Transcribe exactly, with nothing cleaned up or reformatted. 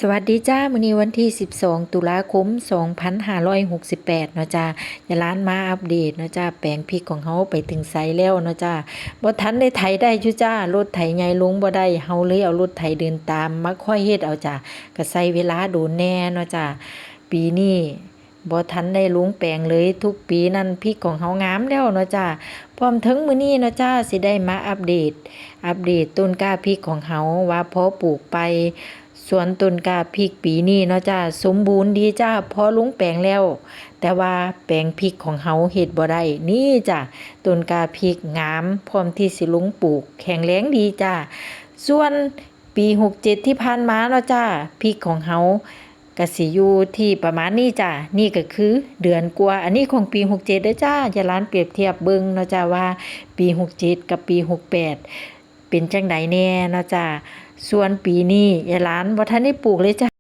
สวัสดีจ้า มื้อนี้วันที่สิบสอง ตุลาคม สองพันห้าร้อยหกสิบแปด เนาะจ้า ยายหลานมาอัปเดตเนาะจ้า แปลงพริกของเฮาไปถึงไสแล้วเนาะจ้า บ่ทันได้ไถได้อยู่จ้า รถไถใหญ่ลงบ่ได้ เฮาเลยเอารถไถเดินตามมาคอยเฮ็ดเอาจ้า ก็ใช้เวลาโดนแน่เนาะจ้า ปีนี้บ่ทันได้ลงแปลงเลย ทุกปีนั่นพริกของเฮางามแล้วเนาะจ้า พร้อมถึงมื้อนี้เนาะจ้า สิได้มาอัปเดต อัปเดตต้นกล้าพริกของเฮาว่าพอปลูกไป สวนต้นกล้าพริกปีนี้เนาะจ้า สมบูรณ์ดีจ้า พอลงแปลงแล้ว แต่ว่าแปลงพริกของเฮาเฮ็ดบ่ได้ นี่จ้า ต้นกล้าพริกงาม พร้อมที่สิลงปลูก แข็งแรงดีจ้า ส่วนปีหกเจ็ดที่ผ่านมาเนาะจ้า พริกของเฮาก็สิอยู่ที่ประมาณนี้จ้า นี่ก็คือเดือนกว่า อันนี้ของปีหกเจ็ดเด้อจ้า ยายหลานเปรียบเทียบเบิ่งเนาะจ้า ว่าปีหกเจ็ดกับปีหกแปด เป็นจั่งใดแน่เนาะจ้า ส่วนปีนี้ยายหลานบ่ทันได้ปลูกเลยจ้า